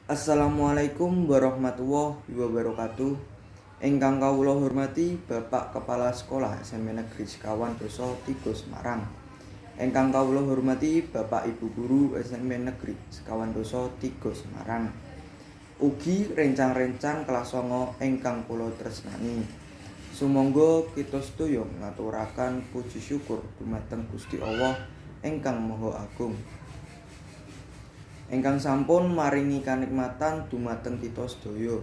Assalamualaikum warahmatullahi wabarakatuh. Ingkang kawula hormati Bapak Kepala Sekolah SMP Negeri 2 3 Semarang. Ingkang kawula hormati Bapak Ibu Guru SMP Negeri 2 3 Semarang. Ugi rencang-rencang kelas 9 ingkang kula tresnani. Sumangga kita sedaya ngaturaken puji syukur dumateng Gusti Allah ingkang Maha Agung, ingkang sampun maringi kanikmatan dumateng kita sedaya,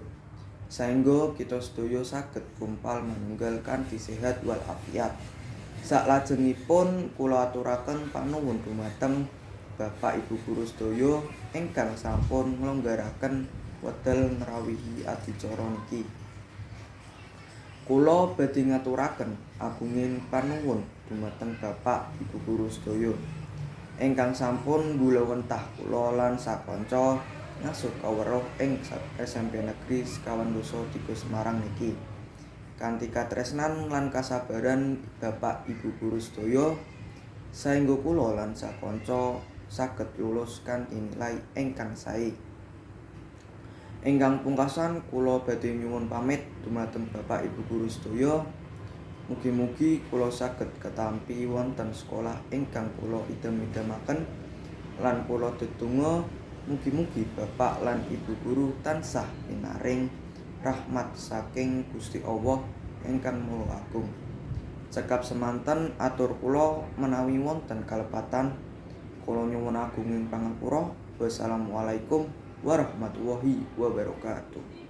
saengga kita sedaya saged kumpal manunggal kanthi sehat walafiat. Saklajengipun kula aturaken panuwun dumateng Bapak Ibu guru sedaya ingkang sampun nglonggaraken wekdal ngrawuhi adicara niki. Kula badhe ngaturaken agunging panuwun dumateng Bapak Ibu guru sedaya ingkang sampun nggulawentah kula lan sakanca ngasuh kaweruh ing SMP Negeri 2 3 Semarang niki. Kanthi katresnan lan kasabaran Bapak Ibu guru sedaya, saengga kula lan sakanca saged lulus kanthi nilai ingkang sae. Ingkang pungkasan, kula badhe nyuwun pamit dumateng Bapak Ibu guru sedaya. Mugi-mugi kula saged ketampi wonten sekolah ingkang kula idam-idamaken lan kula dedonga mugi-mugi Bapak lan Ibu guru tansah pinaring rahmat saking Gusti Allah ingkang Maha Agung. Cekap semanten atur kula, menawi wonten kalepatan kula nyuwun agunging pangapura. Wassalamualaikum warahmatullahi wabarakatuh.